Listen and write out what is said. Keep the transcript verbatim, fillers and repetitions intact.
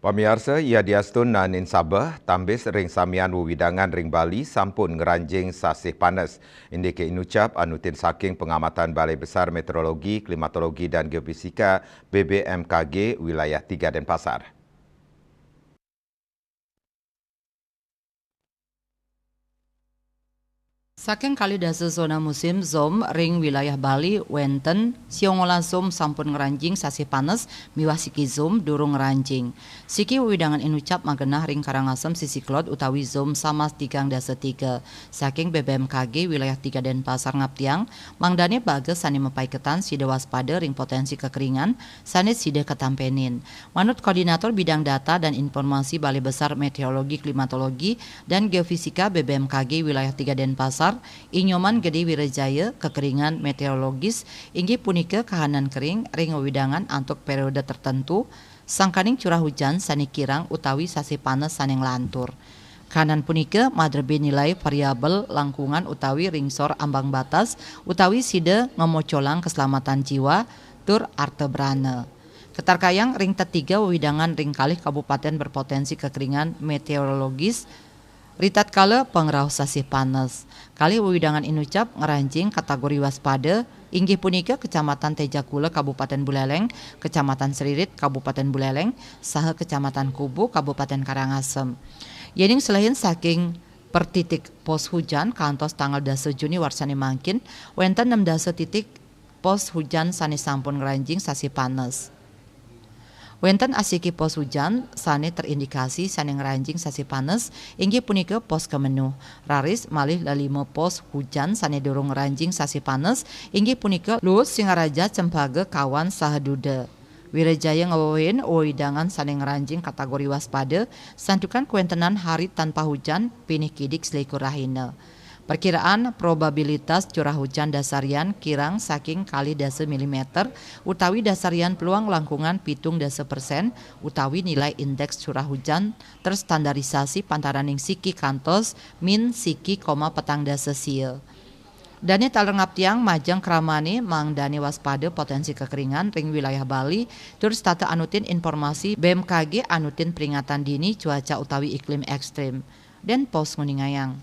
Pamiarsa, ia diastun nanin Sabah, tambis ring samian wewidangan ring Bali sampun ngranjing sasih panas. Indike inucap anutin saking pengamatan Balai Besar Meteorologi, Klimatologi, dan Geofisika, B B M K G, wilayah tiga Denpasar. Saking kalih dasa zona musim zom ring wilayah Bali, wenten siongolas zom sampun ngranjing sasih panes miwah siki zom durung ngranjing. Siki wewidangan inucap magenah ring Karangasem sisi kelod utawi zom samas tigang dasa tiga. Saking B B M K G wilayah tiga Denpasar ngaptiang, mangdane baga sane mapaiketan sida waspada ring potensi kekeringan sane sida katampenin. Manut Koordinator Bidang Data dan Informasi Balai Besar Meteorologi, Klimatologi, dan Geofisika B B M K G Wilayah tiga Denpasar, I Nyoman Gede Wirajaya, kekeringan meteorologis inggih punika kahanan kering ring wewidangan antuk periode tertentu, sangkaning curah hujan sane kirang utawi sasih panes sane nglantur. Kahanan punika madrebin nilai variabel langkungan utawi ringsor ambang batas utawi sida ngamocolang keselamatan jiwa tur arta brana. Ketarkayang ring tetiga wewidangan ring kalih kabupaten berpotensi kekeringan meteorologis ritatkala pangrauh sasih panes. Kalih wewidangan inucap ngranjing kategori waspada, inggih punika Kecamatan Tejakula Kabupaten Buleleng, Kecamatan Seririt Kabupaten Buleleng, saha Kecamatan Kubu Kabupaten Karangasem. Yening selehin saking per titik pos hujan kantos tanggal dasa Juni warsane mangkin, wenten enam dasa titik pos hujan sane sampun ngranjing sasih panes. Wenten asiki pos hujan sane terindikasi sane ngranjing sasih panes, inggih punika Pos Kemenuh, raris malih lelima pos hujan sane durung ngranjing sasih panes, inggih punika Luwut Singaraja, Cempaka, Kawan, saha Duda. Wirajaya ngwewehin wewidangan sane ngranjing kategori waspada, santukan kawentenan hari tanpa hujan pinih kidik selikur rahina. Perkiraan probabilitas curah hujan dasarian kirang saking kalih dasa milimeter utawi dasarian peluang langkungan pitung dasa persen utawi nilai indeks curah hujan terstandarisasi pantaraning siki kantos min siki koma petang dasa sia. Dane taler ngaptiang majeng kramane mangdane waspada potensi kekeringan ring wilayah Bali, tur setata anutin informasi B M K G anutin peringatan dini cuaca utawi iklim ekstrim. Denpos nguningayang.